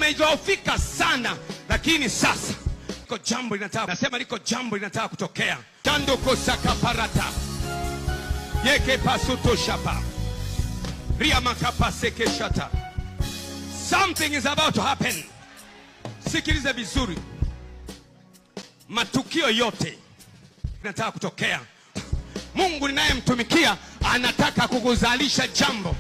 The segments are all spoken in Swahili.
Umedhoofika sana, lakini sasa liko jambo linataka, nasema liko jambo linataka kutokea. Tandoko sakaparata yeke pasuto shapa ria makapa seke shata. Something is about to happen. Sikiliza vizuri, matukio yote yanataka kutokea. Mungu ninayemtumikia anataka kukuzalisha jambo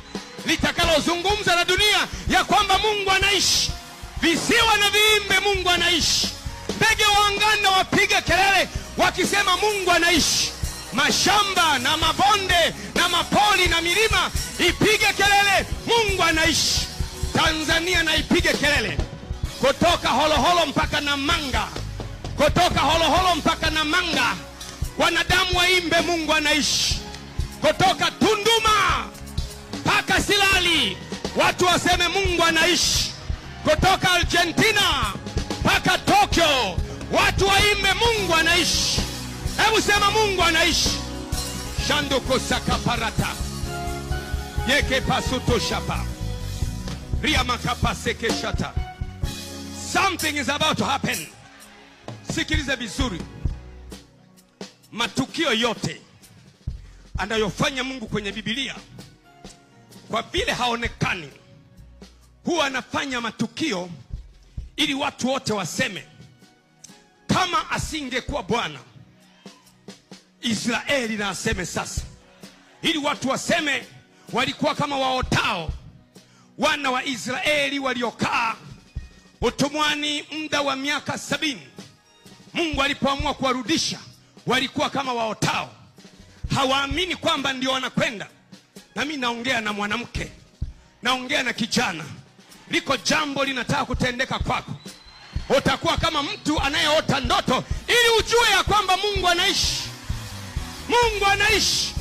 litakalozungumza na dunia ya kwamba Mungu anaishi. Visiwa na viimbe, Mungu anaishi. Ndege wa angani wapige kelele wakisema Mungu anaishi. Mashamba na mabonde na mapoli na milima ipige kelele, Mungu anaishi. Tanzania na ipige kelele, kutoka Holoholo mpaka Namanga, kutoka Holoholo mpaka Namanga, wanadamu waimbe Mungu anaishi. Kutoka Tunduma mpaka Silali, watu waseme Mungu anaishi. Kutoka Argentina mpaka Tokyo, watu waimbe Mungu anaishi. Hebu sema Mungu anaishi. Shandoko sakaparata yeke pasuto shapa ria makapa seke shata. Something is about to happen. Sikiliza vizuri, matukio yote anayofanya Mungu kwenye Biblia, kwa vile haonekani, huwa anafanya matukio ili watu wote waseme, kama asingekuwa Bwana Israeli na aseme sasa, ili watu waseme walikuwa kama waotao, wana wa Israeli waliokaa utumwani muda wa miaka 70. Mungu alipoamua kuwarudisha walikuwa kama waotao, hawaamini kwamba ndio wanakwenda. Na mimi naongea na mwanamke, naongea na kijana, liko jambo linataka kutendeka kwako. Utakuwa kama mtu anayeota ndoto, ili ujue ya kwamba Mungu anaishi. Mungu anaishi.